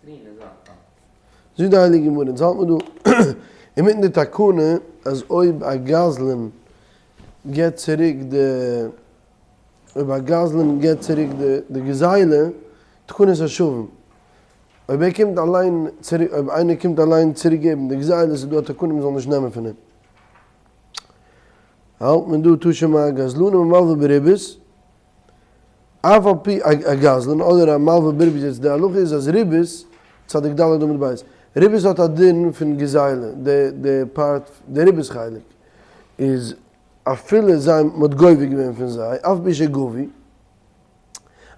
זאגט די הייליגע גמרא, אונז האלט מיר דא אינמיטן די תקנה אז אויב א גזלן געבט צוריק די, אויב א גזלן געבט צוריק די גזילה, תקנת השבים, אויב ער קומט אליין צוריק, אויב איינער קומט אליין צוריק געבן די גזילה איז דא א תקנה מען זאל נישט נעמען פון אים. האלט מען דא תא שמע גזלנים ומלווה בריבית, אף על פי א גזלן אדער א מלווה בריבית יעצט די הלכה איז אז ריבית, צדיק ד' עמוד ב', ריבית האט א דין פון גזילה, די די part די ריבית חלק איז אפילו זיי מען האט גובה געווען פון זיי אף על פי שגבו,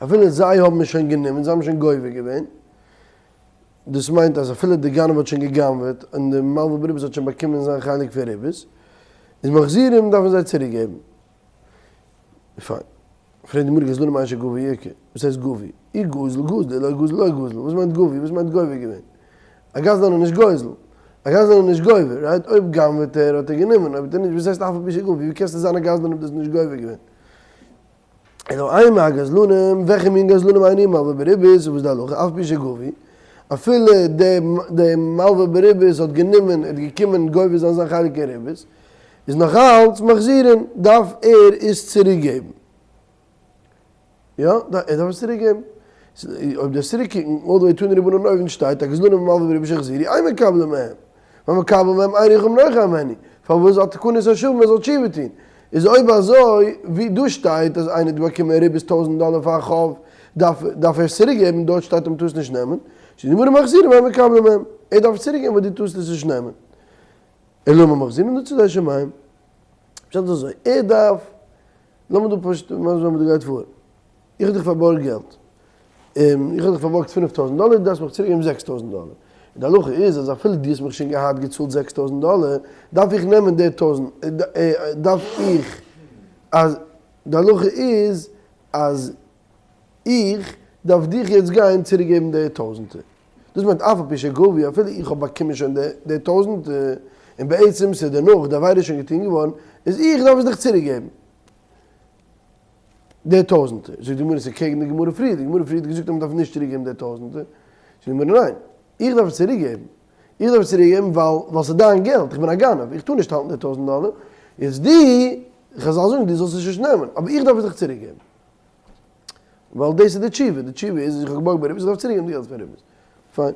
אפילו זיי האבן עס שוין גענומען זיי האבן שוין גובה געווען, דאס מיינט אז אפילו די גנב האט שוין גע'גנב'עט און די מלווה בריבית האט שוין באקומען זיין חלק פון ריבית, איז מחזירים דארפן זיי צוריק געבן. פיין. פרעגט די גמרא גזלנים מאי שגבו איכא, וואס הייסט גבו? אי גזל גזל אי לא גזל לא גזל, וואס מיינט גבו? וואס מיינט גובה געווען? א גזלן איז נישט גוזל, א גזלן איז נישט גובה, right? אויב גנב'עט ער האט ער גענומען, אויב האט ער נישט, וואס הייסט אף על פי שגבו? ווי קענסטו זיין א גזלן אויב דו האסט נישט גובה געווען? אלא אימא הגזלנים, וועלכע מין גזלנים איני מלווה בריבית, וואס איז די הלכה, אף על פי שגבו, אפילו די מלווה בריבית האט גענומען, ער האט געקומען גובה זיין זיין חלק אין ריבית, איז נאך אלץ מחזירין, דארף ער עס צוריק געבן. יא, ער דארף עס צוריק געבן. אויב דו וועסט צוריק קוקן, all the way תנו רבנן אויבן שטייט, הגזלנים ומלווה בריבית שהחזירו, אין מקבלין מהם. והמקבל מהם אין רוחם נוחה הימנו. פארוואס האט תקנת השבים ער זאל תשובה טון? איז אויב אזוי, ווי דא שטייט אז איינער האט באקומען ריבית טויזנט דאלער פאר א חוב, דארף דארף ער עס צוריק געבן, דארט שטייט אז מ'טאר עס נישט נעמען, זאגט די גמרא מחזירים ואין מקבלים מהם, ער דארף עס צוריק געבן ווייל דו טארסט עס נישט נעמען. אלא מה מחזירים לצדי שמים? פשט איז אזוי, ער דארף, לאמיר דא פשוט מסביר זיין וואס דא גייט פאר, איך האב דיך פארבארגט געלט, איך האב דיך פארבארגט 5000 דאלער, דו דארפסט מיך צוריק געבן 6000 דאלער, און די הלכה איז אז אפילו דו האסט מיך שוין געהאט געצאלט 6000 דאלער, דארף איך נעמען די טויזנט, דארף איך, אז די הלכה איז אז איך דארף דיך יעצט גיין צוריק געבן די טויזנטער. דאס מיינט אף על פי שגבו, אפילו איך האב באקומען שוין די טויזנטער, און בעצם ס'איז דערנאך די עבירה איז שוין געטון געווארן, איז איך דארף עס דיך צוריק געבן. די טויזנטער. זאגט די גמרא ס'איז קעגן די גמרא פריער, די גמרא פריער האט געזאגט אז מ'דארף נישט צוריק געבן די טויזנטער. זאגט די גמרא ניין, איך דארף עס צוריק געבן. איך דארף עס צוריק געבן ווייל ווייל ס'איז דיין געלט, איך בין א גנב, איך טאר נישט האלטן די טויזנט דאלער. יעצט דו, חזל זאגן דו זאלסט עס נישט נעמען, אבער איך דארף עס דיך צוריק געבן. ווייל דאס איז די תשובה, די תשובה איז אז איך האב געבארגט ביי ריבית, איך דארף צוריק געבן די געלט פון ריבית. פיין.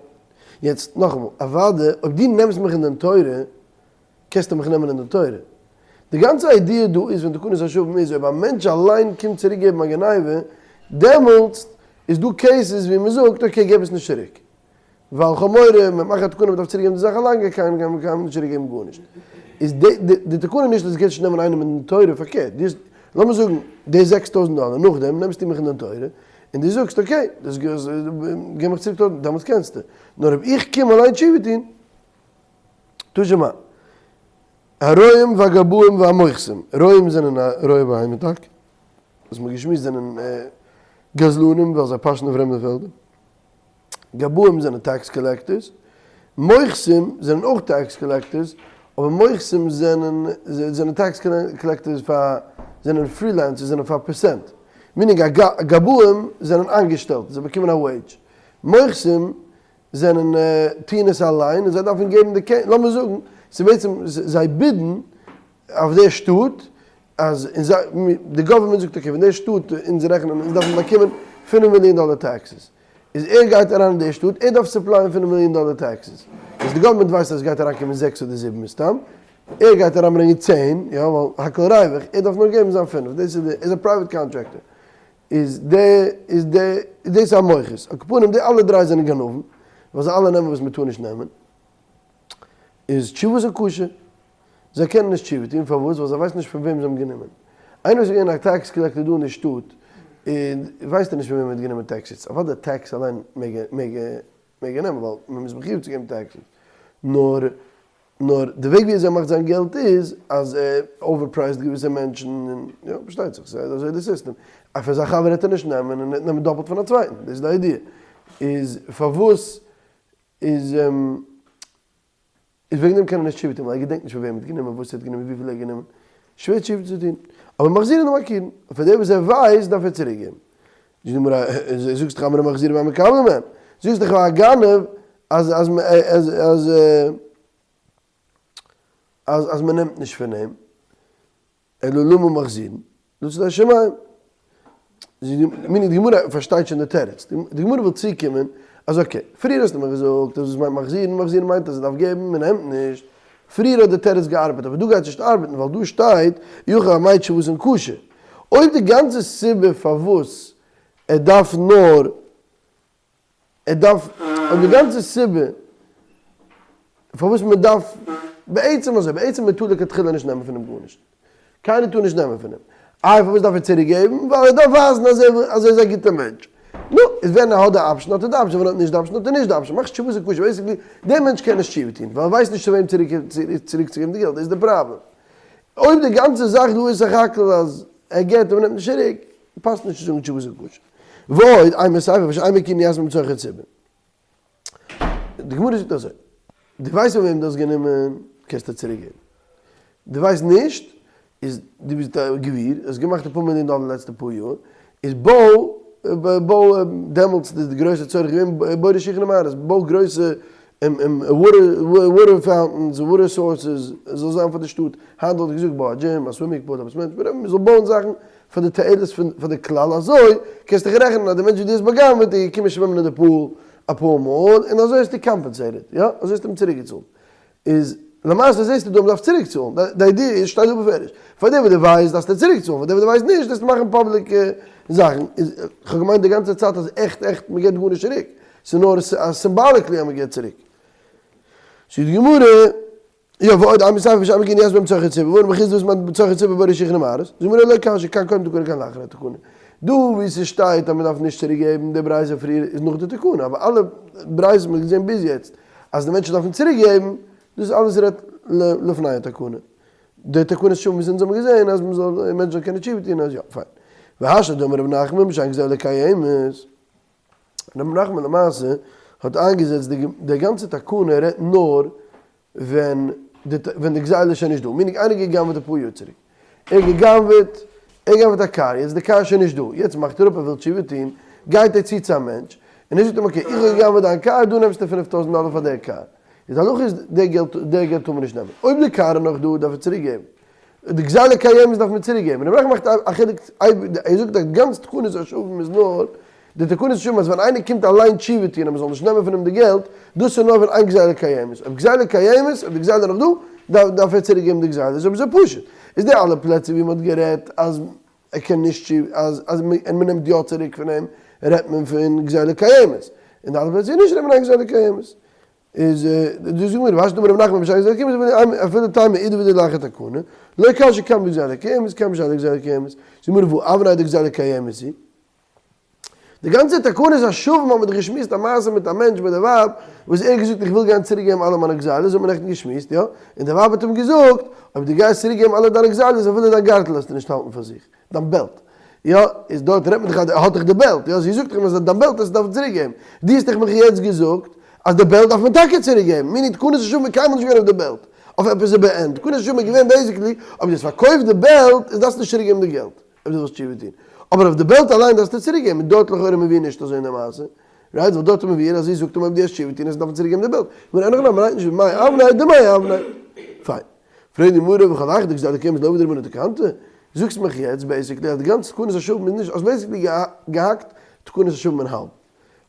יעצט נאכאמאל, אוודאי אויב דו נעמסט מיך אין דין תורה, קענסטו מיך נעמען אין דין תורה. די גאנצע idea דא איז פון תקנת השבים איז אויב א מענטש אליין קומט צוריק געבן א גניבה, דעמאלטס איז דא cases ווי מען זאגט okay געב עס נישט צוריק. ווייל כ'האב מורא מ'וועט מאכן א תקנה מ'דארף צוריק געבן די זאך א לאנגע קיין קיין מ'קען נישט צוריק געבן גארנישט. איז די די די תקנה נישט אז דו קענסט נישט נעמען איינעם אין דין תורה פארקערט דו האסט לאמיר זאגן די 6000 דאלער נאכדעם נעמסטו מיך אין דין תורה און דו זאגסט okay דאס געב מיך צוריק טויזנט דעמאלטס קענסטו נאר אויב איך קום אליין תשובה טון תא שמע הרועים והגבאים והמוכסים רועים זענען א רועה בהמה טאקע וואס מ'האט געשמועסט זענען גזלנים ווייל זיי פאשן אויף פרעמדע פעלדער. גבאים זענען tax collectors, מוכסים זענען אויך tax collectors, אבער מוכסים זענען זענען tax collectors פאר זענען freelancers זענען פאר פערסענט, meaning א גבאים זענען איינגעשטעלט זיי באקומען א וועידזש, מוכסים זענען טוען עס אליין און זיי דארפן געבן די קען לאמיר זאגן ס'איז בעצם זיי bid ן אויף די שטאט אז און זיי די גאווערמענט זאגט okay פון די שטאט אונז רעכענען אונז דארפן באקומען פינף מיליאן דאלער taxes איז ער גייט אריין אין די שטאט ער דארף supply ען פינף מיליאן דאלער taxes איז די גאווערמענט ווייסט אז עס גייט אריינקומען זעקס אדער זיבן מסתם ער גייט אריינברענגען צען יא ווייל הכל ריווח ער דארף נאר געבן זיין פינף דאס איז די ער איז א private contractor איז די איז די איז דאס א מוכס על כל פנים די אלע דריי זענען גנבים ווייל זיי אלע נעמען וואס מען טאר נישט נעמען איז תשובות איז כשר. זיי קענען נישט תשובה טון, פארוואס? ווייל זיי ווייסן נישט פון וועם זיי האבן גענומען. איינער וואס איז געווען א tax collector דא אין די שטאט, און ווייסט ער נישט פון וועם ער האט גענומען taxes. אוודאי tax אליין מעג ער מעג ער מעג ער נעמען, ווייל מען איז מחויב צו געבן taxes. נאר נאר די וועג ווי אזוי ער מאכט זיין געלט איז אז ער overpriced געוויסע מענטשן, און יא, פארשטייט זיך, ס'איז אזוי די סיסטעם. אז פון זיין חבר העט ער נישט נעמען, און ער העט נעמען דאפלט פון א צווייטן. דאס איז די idea. איז פארוואס איז איז וועגן דעם קען ער נישט תשובה טון ווייל ער געדענקט נישט פון וועם ער האט גענומען וואס ער האט גענומען וויפיל ער האט גענומען, שווער תשובה צו טון, אבער מחזירין ומכירין, פאר דעם וואס ער ווייסט דארף ער צוריק געבן. זאגט די גמרא, זאגסט דאך אמרי מחזירין ואין מקבלין מהם, זאגסט דאך ביי א גנב אז אז אז אז אז אז מ'נעמט נישט פון אים, אלא למה מחזירין? לצד השמים. מיינט די גמרא פארשטייט שוין די תירוץ. די גמרא וויל צוקומען אז okay, פריער האסטו מיר געזאגט אז דאס מיינט מחזירין, מחזירין מיינט אז ער דארף געבן, מען נעמט נישט. פריער האט די תירוץ געארבעט, אבער דא גייט עס נישט ארבעטן ווייל דא שטייט יכול המעיט תשובתן קשה. אויב די גאנצע סיבה פארוואס ער דארף נאר ער דארף, אויב די גאנצע סיבה פארוואס מען דארף, בעצם אזוי, בעצם מען טאר לכתחילה נישט נעמען פון אים גארנישט, קיינער טאר נישט נעמען פון אים, איי פארוואס דארף ער צוריק געבן, ווייל ער דארף ווייזן אז ער אז ער איז א גוטער מענטש, נו, איז ווען ער האט די option האט ער די option, ווען ער האט נישט די option האט ער נישט די option, מאכסט תשובה איז קשה, basically דער מענטש קען נישט תשובה טון, ווייל ער ווייסט נישט צו וועם צוריק צוריק צו געבן די געלט, דאס איז די פראבלעם. אויב די גאנצע זאך דא איז סך הכל אז ער געבט און מען נעמט נישט צוריק, פאסט נישט צו זאגן תשובה איז קשה. ועוד, אימא סיפא ושאין מקרין יתמי בצרכי ציבור. די גמרא זאגט אזוי, דו ווייסט פון וועם דו האסט גענומען, קענסטו צוריק געבן. דו ווייסט נישט, איז דו ביסט א גביר, האסט געמאכט אפאר מיליאן דאלער די לעצטע פאר יאר, איז בוי, בוי, דעמאלטס איז די גרויסע צורך געווען בורי שיחין ומערות, בוי גרויסע water fountains, water sources, עס זאל זיין פאר די שטאט, היינט וואלט איך געזאגט בוי א gym, א swimming pool, א בית מדרש, whatever, מען זאל בויען זאכן פאר די תועלת פון פאר די כלל, אזוי קענסטו דיך רעכענען אז די מענטש וואס דו האסט בא'גנב'עט איז געקומען שווימען אין די pool אפאר מאל, און אזוי האסטו compensated, יא, אזוי האסטו אים צוריקגעצאלט. איז למעשה זעסטו דא אז מען דארף צוריקצאלן, די idea איז שטייט דא בפירוש, פאר דעם וואס דו ווייסט דארפסטו צוריקצאלן, פאר דעם וואס דו ווייסט נישט דארפסטו מאכן public זאכן, איז כ'האב געמיינט די גאנצע צייט אז עכט עכט מען געבט גארנישט צוריק, ס'איז נאר symbolically אז מען געבט צוריק. זאגט די גמרא, יא ועוד אימא סיפא ושאין מקרין יתמי בצרכי ציבור, והאמר רב חסדא וואס מיינט בצרכי ציבור בורא שיחין ומערות, זאגט די גמרא לא קשיא כאן קודם תקנה כאן לאחר התקנה. דא וואו ס'שטייט אז מען דארף נישט צוריק געבן די ברייתא פריער איז נאך די תקנה, אבער אלע ברייתות וואס מען האט געזען ביז יעצט אז די מענטשן דארפן צוריק געבן, דאס אלעס רעדט לפני התקנה. די תקנה איז שוין וואס אונז האבן געזען אז מען זאל מענטשן זאלן קענען תשובה טון אז יא, פיין. והשתא דאמר רב נחמן בשאין גזילה קיימת. רב נחמן למעשה האט איינגעזעצט די די גאנצע תקנה רעדט נאר ווען די ווען די גזילה איז שוין נישט דא, meaning איינער גע'גנב'עט אפאר יאר צוריק, ער האט גע'גנב'עט, ער גנב'עט א קאר, יעצט די קאר איז שוין נישט דא, יעצט מאכט ער אפ ער וויל תשובה טון, גייט ער צו צו א מענטש, און ער זאגט אים okay, איך האב גע'גנב'עט דיין קאר, דא נעמסטו 5000 דאלער פאר די קאר. איז די הלכה איז די געלט די געלט טאר מען נישט נעמען, אויב די קאר איז נאך דא דארף ער צוריק געבן, די גזילה קיימת דארף מען צוריק געבן, רבי נחמן מאכט א חילוק, ער זאגט אז גאנץ תקנת השבים איז נאר די תקנת השבים אז ווען איינער קומט אליין תשובה טון אז מען זאל נישט נעמען פון אים די געלט, דאס איז נאר ווען אין גזילה קיימת, אויב גזילה קיימת, אויב די גזילה איז נאך דא, דארף ער צוריק געבן די גזילה, איז אויב אזוי פשוט, איז די אלע פלעצער ווי מען האט גערעדט אז ער קען נישט תשובה, אז אז מען נעמט יא צוריק פון אים, רעדט מען פון גזילה קיימת, און די אלע פלעצער ווי נישט רעדט מען אין גזילה קיימת. איז דא זאגן מיר והשתא דאמר רב נחמן בשאין גזילה קיימת אפילו תימא אידי ואידי לאחר תקנה, לא קשיא כאן בגזילה קיימת כאן בשאין גזילה קיימת, זאגן מיר והא אבניה דגזילה קיימת היא. די גאנצע תקנת השבים האט מען דאך געשמועסט א מעשה מיט א מענטש מיט די ווייב וואס ער האט געזאגט איך וויל גיין צוריק געבן אלע מיינע גזילות האט מען נעכטן געשמועסט יא? און די ווייב האט אים געזאגט אויב דו גייסט צוריק געבן אלע דיינע גזילות אפילו דיין גארטל וועסטו נישט האלטן פאר זיך, דיין belt יא? איז דארט רעדט מען דאך אז ער האט דאך די belt יא? זי זאגט דאך אים אז דיין belt וועסטו דארפן צוריק געבן, דו האסט דאך מיך יעצט געזאגט אז די belt דארף מען טאקע צוריק געבן, meaning תקנת השבים איז קיינמאל נישט געווען אויף די belt, אויף עפעס איז בענד, תקנת השבים איז געווען basically אויב דו האסט פארקויפט די belt איז דארפסטו נישט צוריק געבן די געלט. אויב דו ווילסט תשובה טון. אבער אויף די belt אליין דארפסטו צוריק געבן, און דארט לכאורה מביא נישט אזוי אין די מעשה. right? ווייל דארט איז מביא אז זי זאגט אים אויב דו האסט תשובה טון אז דארף מען צוריק געבן די belt. כ'מיין אין הכי נמי מ'ליינט נישט מאי אבניה דמאי אבניה. פיין. פרעגט די גמרא וכל היכא דגזילה קיימת לא עבוד רבנן תקנתא? זאגסט מיך יעצט basically אז די גאנצע תקנת השבים איז נישט, האסט basically געהאקט תקנת השבים אין האלב.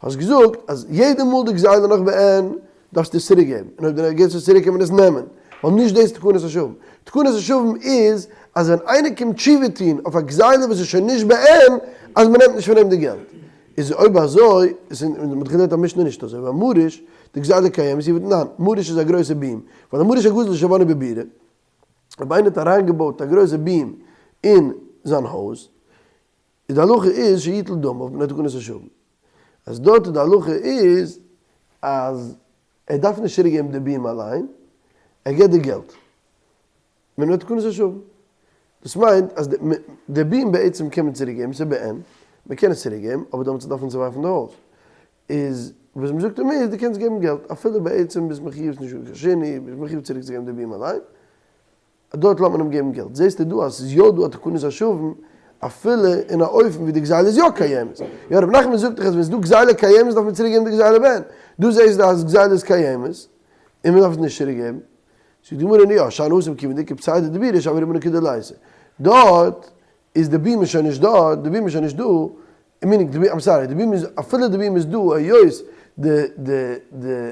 האסט געזאגט אז יעדע מאל די גזילה נאך בעין דארפסטו עס צוריק געבן, און אויב דו געבסט עס צוריק קען מען עס נעמען, ווייל נישט דאס איז תקנת השבים. תקנת השבים איז אז ווען איינער קומט תשובה טון אויף א גזילה וואס איז שוין נישט בעין, אז מען נעמט נישט פון אים די געלט. איז אויב אזוי, איז און מען האט געלערנט א משנה נישט אזוי, ווייל מריש דגזילה קיימת היא ותנן, מריש איז א גרויסע beam, ווייל המריש הגדול שבנאו בבירה, אויב איינער האט אריינגעבויט א גרויסע beam אין זיין הויז, איז די הלכה איז שיטול דמיו מפני תקנת השבים, אז דארט איז די הלכה איז אז ער דארף נישט צוריק געבן די beam אליין, ער געבט די געלט מפני תקנת השבים, דאס מיינט אז די beam בעצם קען מען צוריק געבן, ס'איז בעין, מען קען עס צוריק געבן, אבער דעמאלטס דארף מען צוווארפן די הויז, איז וואס מען זאגט אים איז דו קענסט געבן געלט אפילו בעצם ביסט מחיוב נישט קיין שינוי, ביסט מחיוב צוריק צו געבן די beam אליין, דארט לאזט מען אים געבן געלט, זעסטו דא אז ס'איז יא דא א תקנת השבים. אפילו אין א אופן ווי די גזילה איז יא קיימת. יא רב נחמן זאגט דאך אז ווען ס'איז דא גזילה קיימת דארף מען צוריק געבן די גזילה בעין. דא זעהסטו אז גזילה איז קיימת און מ'דארף עס נישט צוריק געבן. זאגט די גמרא יא, שאני התם כיון דאיכא פסידא דבירה שוו רבנן כדליתא. דארט איז די בימה שוין נישט דארט, די בימה איז שוין נישט דא, meaning די I'm sorry, די בימה איז, אפילו די בימה איז דא, היות די די די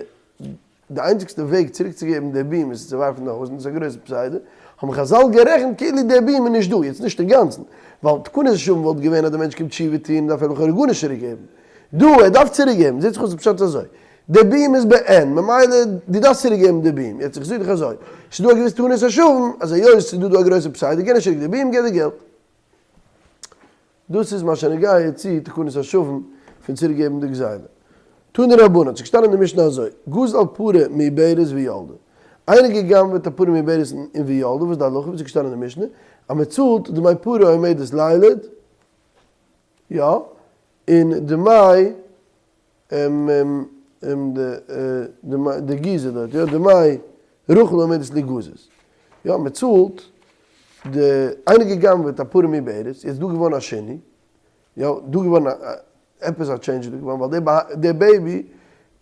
די איינציגסטע וועג צוריקצוגעבן די בימה איז צו ווארפן די הויז און דאס איז א גרויסע פסידא, האבן חזל גערעכנט כאילו די בימה איז נישט דא, יעצט נישט אינגאנצן, ווייל תקנת השבים וואלט געווען אז די מענטש קומט תשובה טון דארף ער לכאורה גארנישט צוריקגעבן, דא ער דארף צוריקגעבן, זעט זיך אויס די פשט אזוי, די בימה איז בעין, ממילא דו דארפסט צוריקגעבן די בימה, יעצט איך זאג דיך אזוי, ס'איז דא א געוויסע תקנת השבים אז היות ס'איז דא דא א גרויסע פסידא גיב נישט צוריק די בימה גיב די געלט. דאס איז מה שנוגע צו תקנת השבים פון צוריק געבן די גזילה. תנו רבנן, ס'איז געשטאנען אין די משנה אזוי, גזל פרה מעוברת וילדה. איינער גע'גנב'עט א פרה מעוברת און וילדה, וואס איז די הלכה וואס איז געשטאנען אין די משנה? אז מען צאלט דמי פרה העומדת לילד, יא, און דמי די גיזה דארט, יא, דמי רחל העומדת ליגזז. יא, מען צאלט די, איינער גע'גנב'עט א פרה מעוברת, יעצט דא געווארן א שינוי, יא, דא געווארן א, עפעס א change איז דא געווארן, ווייל די baby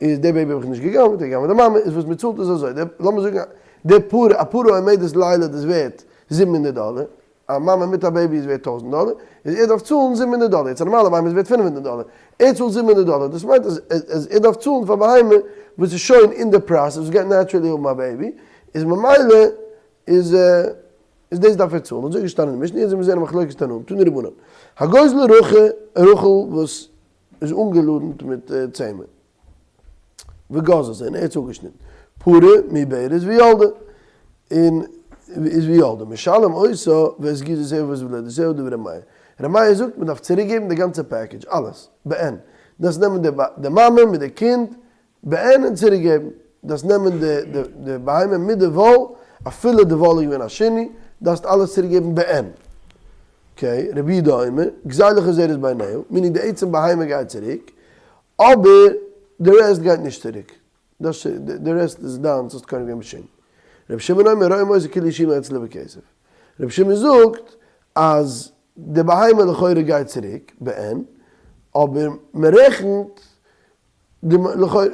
איז, די baby האב איך נישט גע'גנב'עט, ער גע'גנב'עט די מאמע, איז וואס מען צאלט איז אזוי, די, לאמיר זאגן, די פרה, א פרה העומדת לילד איז ווערט 700 דאלער, א מאמע מיט א baby איז ווערט טויזענט דאלער, איז ער דארף צאלן 700 דאלער, יעצט א נארמאלע בהמה איז ווערט 500 דאלער, ער צאלט 700 דאלער, דאס מיינט אז אז ער דארף צאלן פאר בהמה וואס איז שוין אין די process, וואס גייט naturally האבן א baby, איז ממילא איז איז דאס דארף ער צאלן, אזוי איז געשטאנען אין משנה, יעצט וועלן מיר זען א מחלוקת תנאים, תנו רבנן, הגוזל רחל וואס איז אנגעלאדנט מיט צמר. וגזזה און ער האט עס אפגעשניטן. פרה מעוברת וילדה און איז וילדה משלם אותה ואת גיזותיה ואת ולדותיה דברי ר' מאיר. ר' מאיר זאגט מען דארף צוריק געבן די גאנצע package אלעס בעין. דארפסט נעמען די מאמע מיט די קינד בעין און צוריק געבן. דארפסט נעמען די בהמה מיט די וואל אפילו די וואל איז געווען א שינוי דארפסט אלעס צוריק געבן בעין. okay רבי יהודה אומר גזילה חוזרת בעיניה meaning די עצם בהמה גייט צוריק אבער די rest גייט נישט צוריק, דאס די rest איז דיינס האסט קונה געווען בשינוי. רבי שמעון אומר רואים אותה כאילו שומא אצלו בכסף. רבי שמעון זאגט אז די בהמה לכאורה גייט צוריק בעין, אבער מען רעכנט די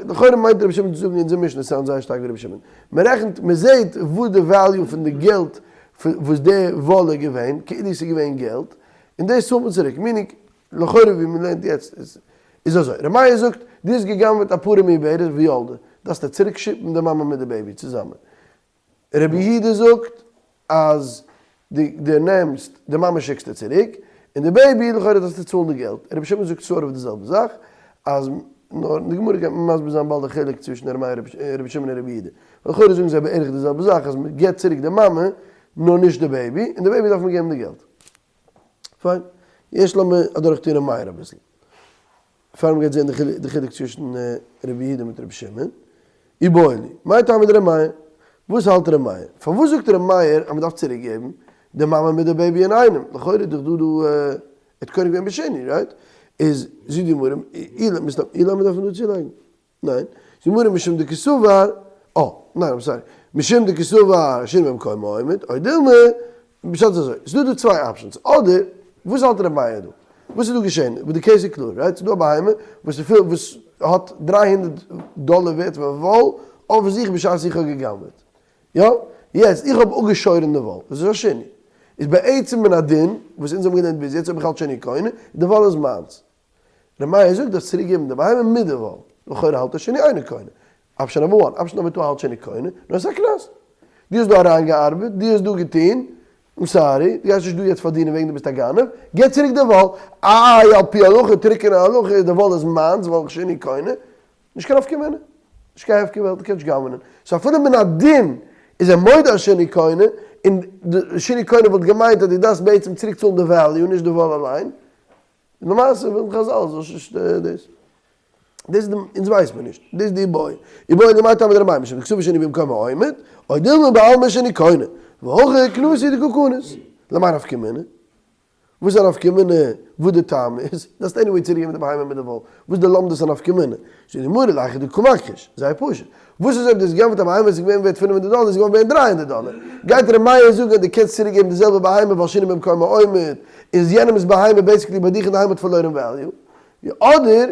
לכאורה מיינט רבי שמעון צו זאגן אונזער משנה sound זייער שטארק ווי רבי שמעון, מען רעכנט מען זעט וואס די value פון די געלט וואס די וואל איז געווען, כאילו עס איז געווען געלט, און דאס צאלט מען צוריק, meaning לכאורה ווי מען לערנט יעצט איז איז אזוי, ר' מאיר זאגט, דו האסט גע'גנב'עט א פרה מעוברת וילדה, דארפסטו צוריק ship ן די מאמע מיט די baby צוזאמען. רבי יהודה זאגט אז דו דו נעמסט די מאמע שיקסטו צוריק, און די baby לכאורה דארפסטו צאלן די געלט. רבי שמעון זאגט sort of די זעלבע זאך, אז נאר אין די גמרא גייט מען מסביר זיין באלד די חילוק צווישן ר' מאיר רבי שמעון און רבי יהודה. לכאורה זאגן זיי בערך די זעלבע זאך אז מען געבט צוריק די מאמע נאר נישט די baby, און די baby דארף מען געבן די געלט. פיין, יעצט לאמיר אדורך טון ר' מאיר אביסל, פאר מ'גייט זען די חילוק צווישן רבי יהודה מיט רבי שמעון. איבעיא להו, מאי טעמא דר' מאיר? וואס האלט ר' מאיר? פארוואס זאגט ר' מאיר אז מ'דארף צוריק געבן די מאמע מיט די baby אינאיינעם? לכאורה איז דאך דא דא ער האט קונה געווען בשינוי, right? איז זאגט די גמרא, אילימא דארף מען דא צולייגן. ניין, זאגט די גמרא משום דקסבר, אה, ניין I'm sorry, משום דקסבר שינוי במקומו עומד, או דילמא, פשט איז אזוי, ס'דא דא צוויי options, אדער, וואס האלט ר' מאיר דא? וואס איז דא געשען? וואס די case איז קלאר, right? ס'דא א בהמה וואס איז פול, וואס האט 300 דאלער ווערט פון וואל אויף זיך בשעת איך האב גע'גנב'עט. יא? יעצט, איך האב אפגעשוירן די וואל, דאס איז א שינוי. איז בעצם מן הדין, וואס אונז האבן געלערנט ביז יעצט, אויב איך האלט שינוי קונה, די וואל איז מיינס. ר' מאיר זאגט דארפסט צוריק געבן די בהמה מיט די וואל, לכאורה האלט ער שינוי אינו קונה, option number one, option number two האלט שינוי קונה, נאר עס איז א קנס. דו האסט דא אריינגעארבעט, דו האסט דא געטון, I'm sorry, דו גייסט נישט דא יעצט פארדינען וועגן דו ביסט א גנב, געב צוריק די וואל, איי על פי הלכה, טרוקענע הלכה איז די וואל איז מיינס ווייל שינוי קונה, נישט קיין נפקא מינה, נישט קיין הפקר וועלט, דו קענסט נישט גנב'נען, so אפילו מן הדין איז ער מודה אז שינוי קונה, און די שינוי קונה וואלט געמיינט אז דו דארפסט בעצם צוריק צאלן די value נישט די וואל אליין, למעשה ווילן חזל זאל נישט דאס. דאס איז די, אונז ווייסט מען נישט. דאס איז די איבעיא. איבעיא להו מאי טעמא דר' מאיר משום דקסבר שינוי במקומו עומד, או דילמא בעלמא שינוי קונה. והכא קנסא הוא דקא קניס. למאי נפקא מינה? וואס איז א נפקא מינה וואס די טעם איז? דארפסט anyway צוריקגעבן די בהמה מיט די וואל, וואס איז די לומדות א נפקא מינה? זאגט די גמרא להיכא דקא מכחיש, זייער פשוט, וואס איז אויב דו האסט גע'גנב'ט א בהמה וואס איז געווען ווערט 500 דאלער איז געווארן ווערט 300 דאלער, גייט ר' מאיר זאגן אז דו קענסט צוריקגעבן די זעלבע בהמה ווייל שינוי במקומו עומד, איז יענעמ'ס בהמה basically ביי דיך אינדערהיים האט פארלוירן value, אדער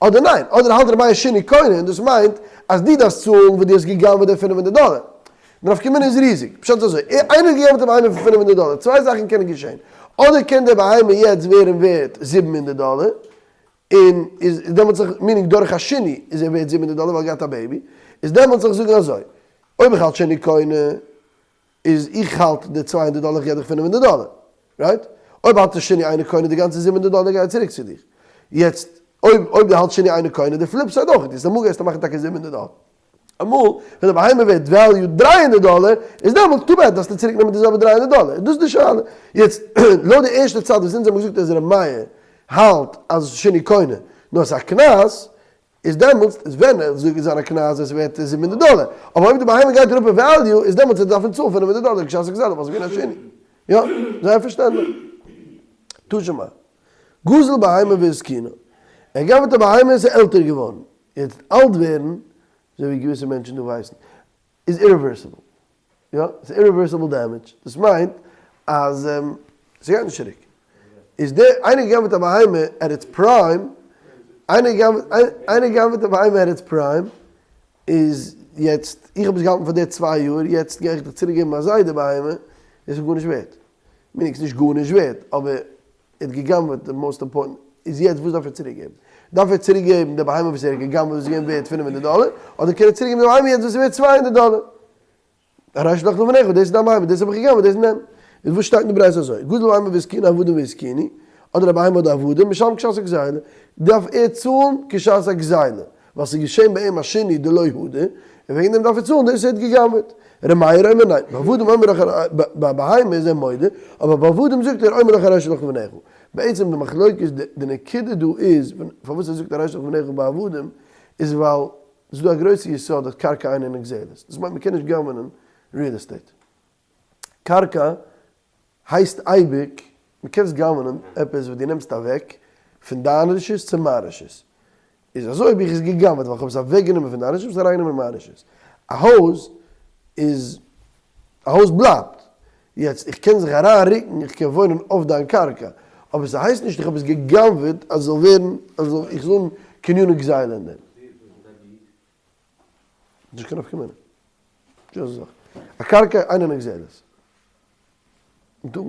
אדער ניין, אדער האלט ר' מאיר שינוי קונה און דאס מיינט אז דו דארפסט צאלן וואס דו האסט גע'גנב'עט די 500 דאלער. די נפקא מינה איז ריזיג. פשט איז אזוי, איינער האט גע'גנב'עט א בהמה פון 500 דאלער, צוויי זאכן קענען געשען, אדער קען די בהמה יעצט ווערן ווערט 700 דאלער, און איז דעמאלטס זיך, meaning דורך א שינוי איז ער ווערט 700 דאלער ווייל ער האט געהאט א baby, איז דעמאלטס זיך זאגן אזוי, אויב איך האלט שינוי קונה, איז איך האלט די 200 דאלער איך געב דיך 500 דאלער, right? אויב האלט איך שינוי אינו קונה די גאנצע 700 דאלער גייט צוריק צו דיך. יעצט אויב אויב דו האלטסט שינוי אינו קונה די flip side אויך, איז אמאל גייסטו מאכן טאקע 700 דאלער. אמאל ווען די בהמה ווערט value 300 דאלער איז דעמאלטס too bad דארפסטו צוריק נעמען די זעלבע 300 דאלער. דאס איז די שאלה. יעצט לויט די ערשטע צד וואס אונז האבן געזאגט אז ר' מאיר האלט אז שינוי קונה נאר ס'איז א קנס, איז דעמאלטס איז ווען ער זאגט זיין א קנס איז ווערט עס 700 דאלער, אבער אויב די בהמה גייט אראפ אין value איז דעמאלטס ער דארף צאלן 500 דאלער כשעת הגזילה ווייל ס'איז געווען א שינוי. יא, זייער פארשטענדליך. תא שמע. גזל בהמה והזקינה. ער גנב'ט א בהמה און ס'איז עלטער געווארן. יעצט אלט ווערן, אזוי ווי געוויסע מענטשן דא ווייסן, איז irreversible. יא, ס'איז irreversible damage. דאס מיינט אז ס'גייט נישט צוריק. איז דער איינער געגנב'עט א בהמה at its prime, איינער געגנב'עט איינער געגנב'עט א בהמה at its prime, איז יעצט, איך האב עס געהאלטן פאר די צוויי יאר, יעצט גיי איך דיך צוריק געבן א זיידע בהמה, דאס איז גארנישט ווערט. meaning ס'איז נישט גארנישט ווערט, אבער ער האט געגנב'עט די most important, איז יעצט וואס דארף ער צוריק געבן? דארף ער צוריק געבן די בהמה וואס ער האט געגנב'עט וואס איז געווען ווערט 500 דאלער, אדער קען ער צוריק געבן די בהמה יעצט וואס איז ווערט 200 דאלער? הרי שלך לפניך, דאס איז דיין בהמה, דאס האב איך געגנב'עט, דאס נעם. איז וואס שטייט אין די ברייתא אזוי, גזל בהמה והזקינה עבדים והזקינו, אדער א בהמה אדער עבדים, משלם כשעת הגזילה, דארף ער צאלן כשעת הגזילה, ווייל ס'איז געשען ביי אים א שינוי דלא הדר, און וועגן דעם דארף ער צאלן דאס ער האט געגנב'עט. ר' מאיר אומר ניין, בעבדים אומר לך, ביי בהמה איז ער מודה, אבער ביי עבדים זאגט ער אומר לך הרי שלך לפניך. בעצם די מחלוקת, די נקודה דא איז, פארוואס ער זאגט הרי שלך לפניך ביי עבדים, איז ווייל ס'איז דא א גרויסע יסוד אז קרקע אינה נגזלת, דאס מיינט מ'קען נישט גנב'נען real estate. קרקע הייסט אייביג, מ'קענסט גנב'נען עפעס וואס דו נעמסט אוועק פון דיין רשות צו מיין רשות. איז אזוי האב איך עס געגנב'עט ווייל כ'האב עס אוועקגענומען פון דיין רשות און עס אריינגענומען אין מיין רשות. א הויז איז, א הויז בלייבט. יעצט איך קען זיך אריין רוקן, איך קען וואוינען אויף דיין קרקע, אבער ס'הייסט נישט איך האב עס געגנב'עט אז עס זאל ווערן, אז איך זאל האבן קניני גזילה אין דעם. נישט קיין נפקא מינה. נישט אזא זאך. א קרקע אינה נגזלת. דא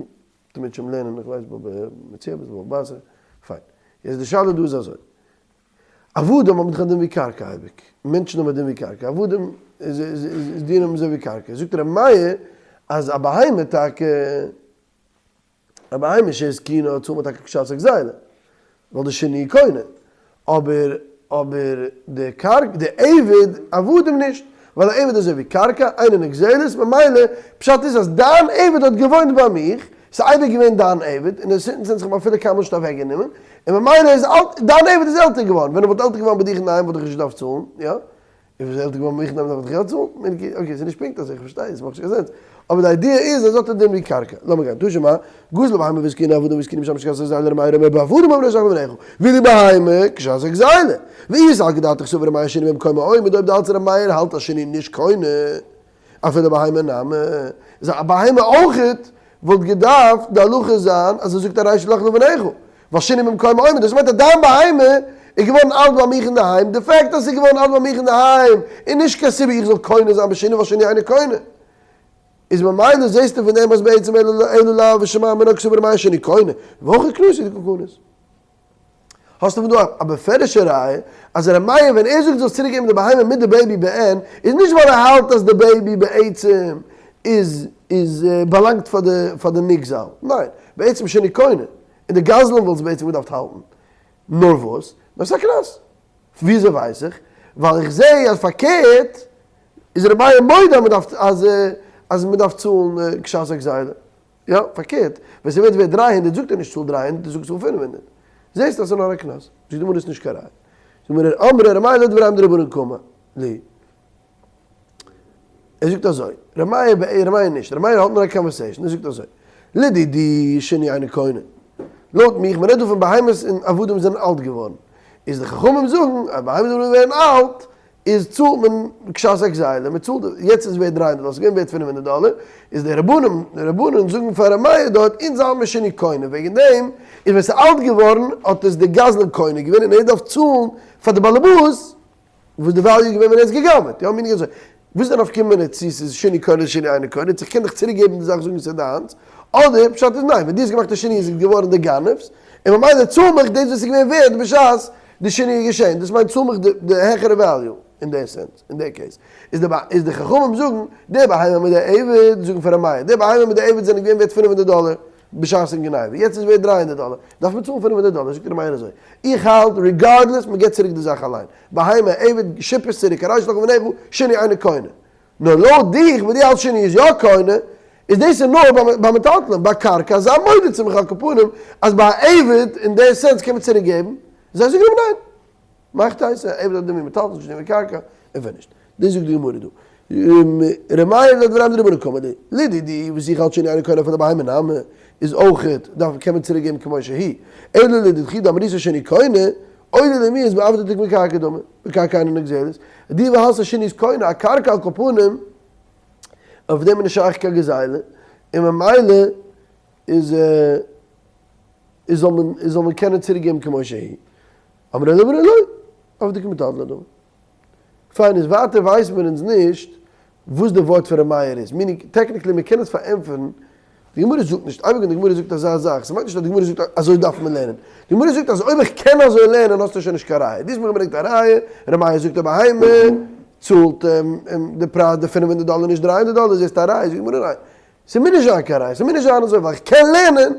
תמיד שוין לערנען איך ווייס בבא מציעא בבא בתרא. פיין. יעצט די שאלה דא איז אזוי. עבדים האבן דאך א דין ווי קרקע אייביג. מענטשן האבן א דין ווי קרקע. עבדים איז איז דינם אזוי ווי קרקע. זאגט ר' מאיר אז א בהמה טאקע, א בהמה שהזקינה צאלט מען טאקע כשעת הגזילה. ווייל די שינוי קונה. אבער אבער די קרקע די עבד עבדים נישט. ווייל א עבד איז אזוי ווי קרקע, אינה נגזלת, ממילא פשט איז אז דיין עבד האט געוואוינט ביי מיך, ס'איז אייביג געווען דיין עבד, און אין certain sense איך האב אפילו קיינמאל נישט אוועקגענומען, און ממילא איז אלט, דיין עבד איז עלטער געווארן, ווען ער וואלט עלטער געווארן ביי דיך אינדערהיים וואלט איך נישט געדארפט צאלן, יא? אויב איז ער עלטער געווארן ביי מיך אינדערהיים דארף איך יא צאלן? okay, ס'איז נישט פונקט אזוי, איך פארשטיי, עס מאכט נישט קיין sense, אבער די idea איז אז האט א דין ווי קרקע. לאמיר גיין, תא שמע, גזל בהמה והזקינה עבדים והזקינו משלם כשעת הגזילה ר' מאיר אומר בעבדים אומר הרי שלך לפניך, ואילו בהמה כשעת הגזילה. ואי סלקא דעתך סבר ר' מאיר שינוי במקומו עומד, אויב די האלטסט ר' מאיר האלט אז שינוי נישט קונה, אפילו בהמה נמי, איז א בהמה אויכעט וואלט געדארפט די הלכה זיין אז ער זאגט הרי שלך לפניך, ווייל שינוי במקומו עומד, דאס מיינט אז דיין בהמה איז געווארן אלט ביי מיך אינדערהיים, די fact אז ס'איז געווארן אלט ביי מיך אינדערהיים איז נישט קיין סיבה איך זאל קונה זיין בשינוי ווייל שינוי אינו קונה. איז ממילא זעסטו פון דעם אז בעצם אלא לאו ושמע מינה קסבר ר' מאיר שינוי קונה, והכא קנסא דקא קניס. האסטו פון דא א בפירוש'ע ראיה אז ר' מאיר ווען ער זאגט זאלסט צוריק געבן די בהמה מיט די baby בעין איז נישט ווייל ער האלט אז די baby בעצם איז איז באלאנגט פאר די פאר די נגזל, ניין, בעצם שינוי קונה, און די גזלן וואלט עס בעצם געדארפט האלטן, נאר וואס? נאר ס'איז א קנס. וויאזוי ווייס איך? ווייל איך זעה אז פארקערט איז ר' מאיר מודה אז מ'דארף אז אז מ'דארף צאלן כשעת הגזילה. יא, פארקערט, ווען ס'ווערט ווערט 300 זאגט ער נישט צאל 300, ער זאגט צאל 500. זעסט אז ס'איז נאר א קנס. זאגט די גמרא ס'איז נישט קיין ראיה. זאגט די גמרא אמרי ר' מאיר לדבריהם דרבנן קאמר להו. ער זאגט אזוי, ר' מאיר, ר' מאיר נישט, ר' מאיר האט נאר א conversation, ער זאגט אזוי, לדידי שינוי אינו קונה. לויט מיך, מ'רעדט דא פון בהמות און עבדים וואס זענען אלט געווארן. איז די חכמים זאגן אז בהמות און עבדים ווערן אלט, איז צאלט מען כשעת הגזילה, מען צאלט, יעצט איז ווערט 300 דאלער, ס'איז געווען ווערט 500 דאלער, איז די רבנים, די רבנן זאגן פאר ר' מאיר דארט, אונז האלט מיר שינוי קונה, וועגן דעם איז ווען ס'איז אלט געווארן האט עס די גזלן קונה געווען און ער דארף צאלן פאר די באלעבאס וואס די value איז געווען ווען ער האט עס גע'גנב'עט, יא מיניג אזוי. וואס איז די נפקא מינה צו ס'איז שינוי קונה אדער שינוי אינו קונה, צו איך קען דיך צוריק געבן די זאך זאגן ס'איז דיינס, אדער פשט איז ניין, ווען דו האסט געמאכט א שינוי איז עס געווארן די גנב'ס, און ממילא צאל מיך דאס וואס איז געווען ווערד בשעת די שינוי איז געשען, דאס מיינט צאל מיך די העכערע value אין די sense, אין די case. איז די איז די חכמים זאגן, די בהמה מיט די עבד, זאגן פאר ר' מאיר, די בהמה מיט די עבד זענען געווען ווערט 500 דאלער בשעת'ן גניבה, יעצט איז ווערט 300 דאלער, דארף מען צאלן 500 דאלער, זאגט ר' מאיר אזוי, איך האלט regardless מען געבט צוריק די זאך אליין, בהמה, עבד, שיפ עס צוריק, הרי שלך לפניך, שינוי אינו קונה. נאר לויט דיך וואס דו האלטסט שינוי איז יא קונה, איז דאס איז נאר ביי מטלטלין, ביי קרקע זיי מודה צו מיך על כל פנים אז ביי א עבד אין די sense קען מען צוריק געבן, זיי זאגן אים ניין, מאכט הייס א עבד האט דין ווי מטלטלין נישט דין ווי קרקע, און ווען נישט. דאס זאגט די גמרא דא. ר' מאיר לדבריהם דרבנן קאמר ליה, לדידי וואס איך האלט שינוי אינו קונה אפילו בהמה נמי איז אויכעט דארף קען מען צוריק געבן כמו שהיא, אלא לדידכי דאמריתו שינוי קונה, אוי לי למי איז בעבדא דקרקע דמי, בקרקע אינה נגזלת, די וואס האלסט אז שינוי איז קונה א קרקע על כל פנים, אויף דעם איז נישט שייך קיין גזילה, און ממילא איז איז זאל מען איז זאל מען קענען צוריק געבן כמו שהיא. אמרי ליה אמרי לא, עבדא כמטלטלי דמי. פיין איז ווייטער ווייסט מען אונז נישט וואס די ווארט פון ר' מאיר איז, meaning technically מען קען עס פארענטפערן, די גמרא זאגט נישט, אייביג ווען די גמרא זאגט אזא זאך, ס'מיינט נישט אז די גמרא זאגט אזוי דארף מען לערנען, די גמרא זאגט אז אויב איך קען אזוי לערנען האסטו שוין נישט קיין ראיה, דו האסט מיר געברענגט א ראיה, ר' מאיר זאגט א בהמה צאלט די פרייז די 500 דאלער נישט 300 דאלער, זעסט א ראיה, זאגט די גמרא ניין, ס'מוז נישט זיין קיין ראיה, ס'מוז נישט זיין אזוי ווייל איך קען לערנען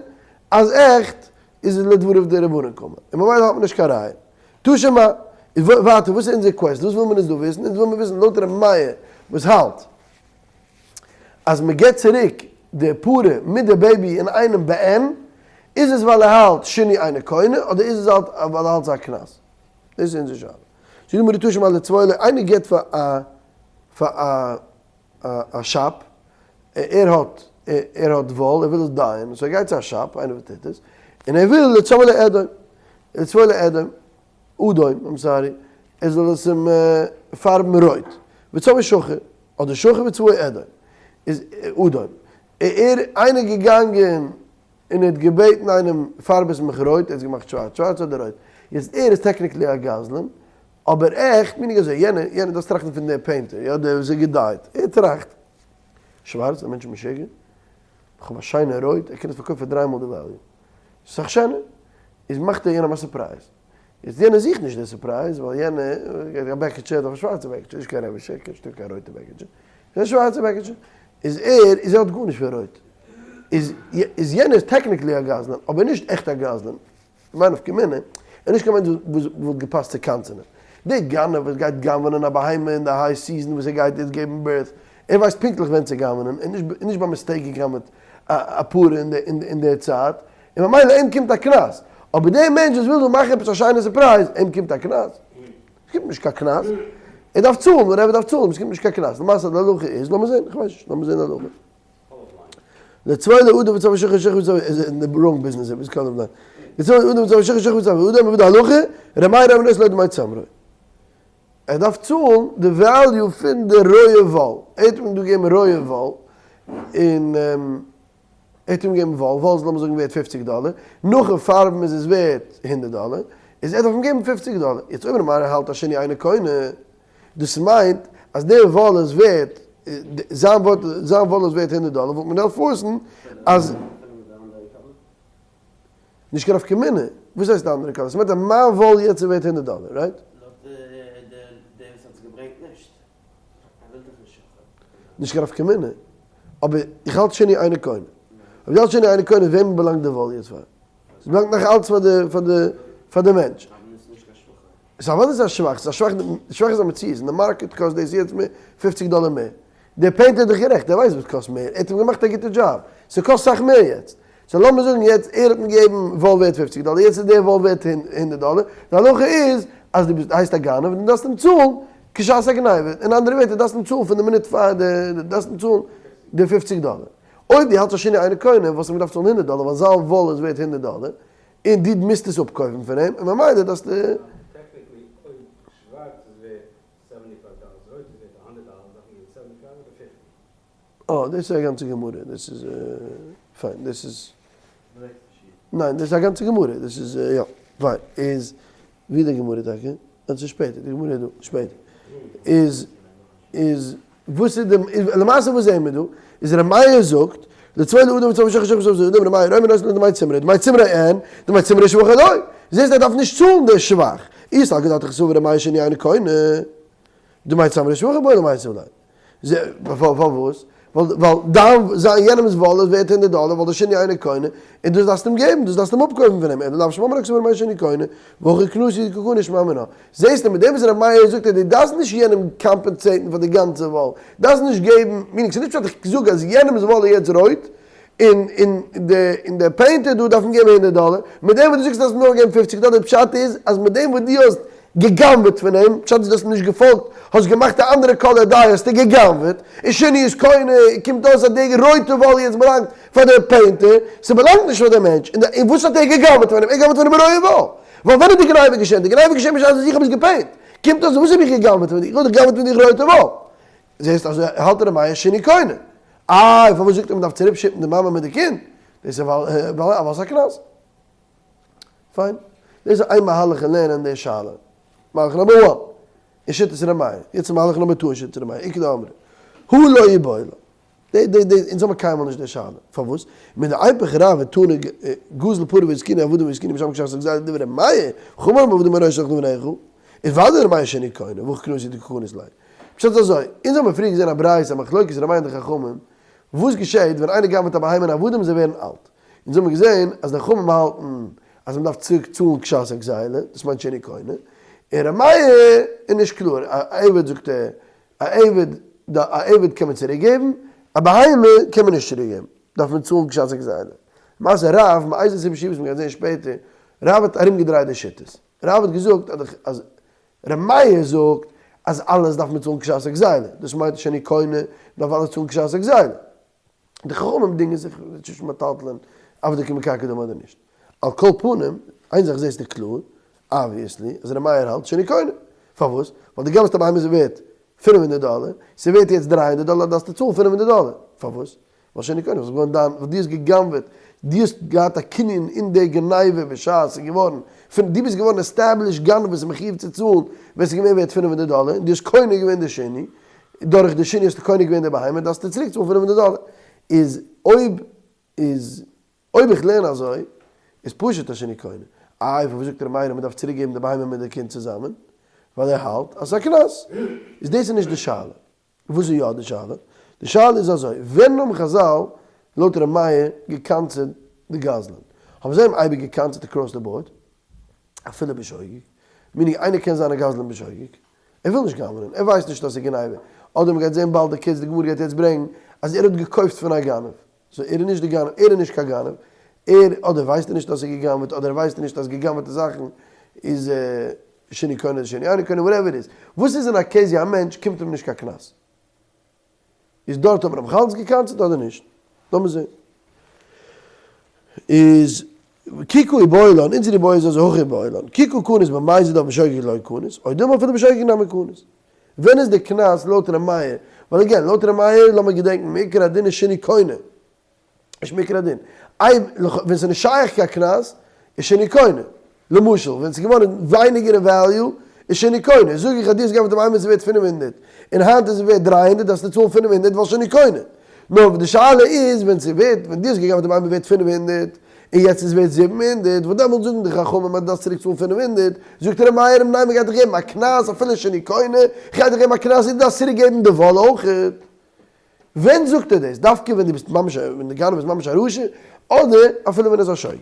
אז עכט איז עס לדבריו דרבנן קאמר, און ממילא האט מען נישט קיין ראיה. תא שמע, איז ווייטער וואס איז אונזער quest, וואס וויל מען אונז דא וויסן, אונז וויל מיר וויסן לויט ר' מאיר וואס האלט אז מען געבט צוריק די פרה מיט די baby אינאיינעם בעין, איז עס ווייל ער האלט שינוי אינו קונה אדער איז עס ווייל ער האלט ס'איז א קנס? דאס איז אונזער שאלה. זאגט די גמרא תא שמע לצבוע איינער געבט פאר א פאר א א shop, ער האט ער האט וואל, ער וויל עס dye ען, so ער גייט צו א shop, איינער וואס טוט עס, און ער וויל לצבוע לאדום, לצבוע לאדום, אדום, I'm sorry, ער זאל עס אים פארבן רויט, וצבעו שחור, אדער שחור וצבעו אדום, איז אדום, ער איינער געגאנגען און ער האט געבעטן איינעם פארב עס מיך רויט, ער האט עס געמאכט שווארץ, שווארץ אדער רויט, יעצט ער איז technically א גזלן, אבער עכט meaning אזוי, יענער, יענער דארפסט טראכטן פון דער painter, יא, דער וואס איז גע dye ט, ער טראכט, שווארץ, א מענטש איז משוגע, איך האב א שיינע רויט, ער קען עס פארקויפן פאר דריי מאל די value, ס'איז סאך שענער, איז מאכט ער יענעם א surprise, יעצט יענער זוכט נישט די surprise, ווייל יענער גייט א בעקיטשע, ער דארף א שווארצע בעקיטשע, נישט קיין רעבישע, קיין שטיקל קיין רויטע בעקיטשע, א שווארצע בעקיטשע, איז ער, איז ער האט גארנישט פון רויט, איז איז יענער איז technically א גזלן, אבער נישט עכט א גזלן, מיין נפקא מינה, איז נישט קיין מענטש וואס וואלט געפאסט צו קנס'ענען. דער גנב וואס גייט גנב'נען א בהמה אין די high season וואס ער גייט יעצט געבן birth, ער ווייסט פונקטליך ווען צו גנב'נען, ער איז נישט ביי mistake געגנב'עט א פרה אין די צייט, און ממילא אים קומט א קנס. אבער דער מענטש וואס וויל דא מאכן עפעס א שיינע surprise, אים קומט א קנס? עס קומט נישט קיין קנס. ער דארף צאלן, whatever דארף צאלן, עס קומט נישט קיין קנס. למעשה די הלכה איז, לאמיר זען, איך ווייס נישט, לאמיר זען די הלכה. לצבוע לאדם וצבעו שחור שחור וצבעו איז אין די wrong ביזנעס ער איז color blind לצבוע לאדם וצבעו שחור שחור וצבעו אדום ווי די הלכה ר' מאיר אומר לא דמי צמרו ער דארף צאלן די value פון די רויע וואל ער האט אים דא געגעבן רויע וואל און ער האט אים געגעבן וואל וואל איז לאמיר זאגן ווערט פופציג דאלער נאכן פארבן איז עס ווערט הונדערט דאלער איז ער דארף אים געבן פופציג דאלער יעצט אויב ר' מאיר האלט אז שינוי אינו קונה דאס מיינט אז דער וואל איז ווערט, זיין ווארט, זיין וואל איז ווערט הונדערט דאלער, וואלט מען געדארפט force ן אז. נישט קיין נפקא מינה, וואס הייסט די אנדערע color? ס'מיינט אז מיין וואל יעצט איז ווערט הונדערט דאלער, right? לויט דער וואס האט עס געברענגט נישט. ער וויל דאך נישט שחור. נישט קיין נפקא מינה, אבער איך האלט שינוי אינו קונה. אויב דו האלסט שינוי אינו קונה, וועמען באלאנגט די וואל יעצט פאר? ס'באלאנגט נאך אלץ פאר די פאר די פאר די מענטש. אבער דאס איז נישט קיין שבחה. ס'איז אוודאי איז א שבח, ס'איז א שבח, שבח איז א מציאות, אין די market קאסט דאס יעצט מער, פופציג דאלער מער. דער painter איז דאך גערעכט, ער ווייסט וואס קאסט מער, ער האט אים געמאכט א גוטע דזשאב, ס'קאסט סאך מער יעצט. so לאמיר זאגן יעצט ער האט אים געגעבן וואל ווערט פופציג דאלער, יעצט איז דער וואל ווערט הונדערט דאלער, די הלכה איז אז דו ביסט הייסט א גנב און דו דארפסט אים צאלן כשעת הגניבה, אין אנדערע ווערטער דו דארפסט אים צאלן פון די מינוט פאר די, דו דארפסט אים צאלן די פופציג דאלער. אויב דו האלטסט אז שינוי אינו קונה וואלסטו אים געדארפט צאלן הונדערט דאלער ווייל זיין וואל איז ווערט הונדערט דאלער. און דו מוזט עס אפקויפן פון אים, און ממילא דארפסטו. Technically אויב שווארץ איז ווערט seventy five dollars, רויט איז ווערט א הונדערט דאלער, דארף מען געבן seventy five אדער fifty? אה, דאס איז א גאנצע גמרא, דאס איז פיין, דאס איז, ניין, דאס איז א גאנצע גמרא, דאס איז יא, פיין, איז ווי די גמרא טאקע? דאס איז שפעטער, די גמרא איז דא שפעטער, איז איז וואס איז די, למעשה וואס זעהן מיר דא? איז ר' מאיר זאגט, לצבוע לאדם וצבע שחר שחר שחר אדם ר' מאיר אומר נותן לדמי צמרה, דמי צמרה אין, דמי צמרה שבח לא, זעהסט ער דארף נישט צאלן די שבח, אי סלקא דעתך סבר ר' מאיר שינוי אינו קונה, דמי צמרה שבח בו למעשה אולי. פארוואס? ווייל דיין זיין יענעמס וואל איז ווערט הונדערט דאלער ווייל די שינוי אינו קונה, און דאס דארפסטו אים געבן, דאס דארפסטו אים אפקויפן פון אים, אלא לאו שמע מינה קסבר ר' מאיר שינוי קונה, והכא קנסא הוא דקא קני שמע מינה. זעסטו מיט דעם וואס ר' מאיר זאגט אז דו דארפסט נישט יענעם compensate ן פאר די גאנצע וואל, דארפסט נישט געבן, meaning ס'איז נישט פשט איך זאג אז יענעמס וואל איז יעצט רויט, און און די און די painter דא דארף אים געבן הונדערט דאלער, מיט דעם וואס דו זאגסט דארפסט אים נאר געבן פופציג דאלער, פשט איז אז מיט דעם וואס דו האסט גע'גנב'עט פון אים, פשט איז דו האסט אים נישט געפאלגט, האסט געמאכט א אנדערע קאלער dye האסטו גע'גנב'עט, און שינוי איז קונה, קומט אויס אז די רויטע וואל יעצט באלאנגט פאר די painter, ס'באלאנגט נישט פאר די מענטש, און און וואס האט ער גע'גנב'עט פון אים? ער גנב'עט פון אים א רויע וואל, ווייל ווען איז די גניבה געשען? די גניבה איז געשען בשעת וואס איך האב עס געפעינט, קומט אויס וואס האב איך גע'גנב'עט פון דיר? איך האב דאך גע'גנב'עט פון דיר רויטע וואל, זעסט אזוי האלט ר' מאיר שינוי קונה. איי פארוואס זאגט ער מ'דארף צוריק שיקן די מאמע מיט די קינד? דאס איז ווייל ווייל ס'איז א קנס. פיין. דאס איז איין מהלך אין לערנען די שאלה. מהלך number one. אין שיטת ר' מאיר. יעצט מהלך number two אין שיטת ר' מאיר. איכא דאמרי. הא לא איבעיא להו. די די די אונז האבן קיינמאל נישט די שאלה. פארוואס? מדאיפוך רב ותנא גזל פרה והזקינה עבדים והזקינו בית שמאי כשעת הגזילה דברי ר' מאיר. חכמים אומרים עבדים הראש שלך לבניך. איז ודאי ר' מאיר שינוי קונה. והכא קנסא הוא דקא קניס ליה. פשט איז אזוי, אונז האבן פריער געזען א ברייתא א מחלוקת ר' מאיר און די חכמים, וואס געשעהט ווען איינער גנב'עט א בהמה און עבדים זיי ווערן אלט, אונז האבן געזען אז די חכמים האלטן אז מען דארף צוריק צאלן כשעת הגזילה, דאס מיינט שינוי קונה, און ר' מאיר איז נישט קלאר, א עבד זאגט ער, א עבד א עבד קען מען צוריק געבן, א בהמה קען מען נישט צוריק געבן, דארף מען צאלן כשעת הגזילה. למעשה רב, מאיזה סיבה שהיא וואס מען גייט זען שפעטער, רב האט ארום געדרייט די שיטות, רב האט געזאגט אז ר' מאיר זאגט אז אלעס דארף מען צאלן כשעת הגזילה, דאס מיינט שינוי קונה דארף אלעס צאלן כשעת הגזילה. די חכמים דינגען זיך צווישן מטלטלין עבדי כמקרקעי דמי אדער נישט. על כל פנים, איין זאך זעסטו קלאר, obviously, אז ר' מאיר האלט שינוי קונה. פארוואס? ווייל דו גנב'סט א בהמה ס'ווערט 500 דאלער, ס'ווערט יעצט 300 דאלער דארפסטו צאלן 500 דאלער. פארוואס? ווייל שינוי קונה, וואס איז געווארן דיין, ווייל דו האסט גע'גנב'עט, דו האסט געהאט א קנין אין די גניבה בשעת ס'איז געווארן, פון, דו ביסט געווארן established גנב וואס איז מחיוב צו צאלן ווען ס'איז געווען ווערט 500 דאלער, און דו האסט קונה געווען די שינוי, דורך די שינוי האסטו קונה געווען די בהמה, דארפסטו צוריק צאלן 500 דאלער. איז אויב איז אויב איך לערן אזוי, איז פשוט אז שינוי קונה. איי פארוואס זאגט ר' מאיר אז מ'דארף צוריק געבן די בהמה מיט די קינד צוזאמען? ווייל ער האלט אז ס'איז א קנס. איז דאס איז נישט די שאלה. וואס איז יא די שאלה? די שאלה איז אזוי, ווען האבן חזל לויט ר' מאיר געקנס'עט די גזלן? האבן זיי אים אייביג געקנס'עט across the board? אפילו בשוגג? meaning איינער קען זיין א גזלן בשוגג? ער וויל נישט גנב'נען, ער ווייסט נישט אז ס'איז גניבה, אדער מ'גייט זען באלד די קץ, די גמרא גייט יעצט ברענגן אז ער האט געקויפט פון א גנב, so ער איז נישט די גנב, ער איז נישט קיין גנב, ער אדער ווייסט ער נישט אז ס'איז געגנב'עט אדער ער ווייסט נישט אז געגנב'עטע זאכן איז שינוי קונה אדער שינוי אינו קונה whatever it is. וואס איז אין א case ווי א מענטש קומט אים נישט קיין קנס? איז דארט האט מען אים בכלל געקנס'ט אדער נישט? לאמיר זעהן. איז כי קא איבעיא לן, אונזער איבעיא איז אזוי הכי איבעיא לן, כי קא קניס במזיד אבל בשוגג לא קניס, או דילמא אפילו בשוגג נמי קניס. ווען איז די קנס לויט ר' מאיר? ווייל again, לויט ר' מאיר, לאמיר געדענקן, מעיקר הדין איז שינוי קונה. נישט מעיקר הדין. איי, ווען ס'איז נישט שייך קיין קנס, איז שינוי קונה. למשל, ווען ס'איז געווארן ווייניגער אין value, איז שינוי קונה. זאג איך אז דו האסט געגנב'ט א בהמה ס'איז ווערט 500, און היינט איז עס ווערט 300, דארפסטו צאלן 500 ווייל שינוי קונה. נאר די שאלה איז, ווען ס'איז ווערט, ווען דו האסט געגנב'ט א בהמה ווערט 500, און יעצט איז ווערט 700, וואס דעמאלט זאגן די חכמים אז דו דארפסט צוריק צאלן 500, זאגט ר' מאיר אים ניין מ'גייט דיך געבן א קנס אפילו שינוי קונה, כ'גיי דיך געבן א קנס און דו דארפסט צוריק געבן די וואל אויכעט. ווען זאגט ער דאס? דווקא ווען דו ביסט ממש ווען די גנב איז ממש א רשע, אדער אפילו ווען ער איז א שוגג?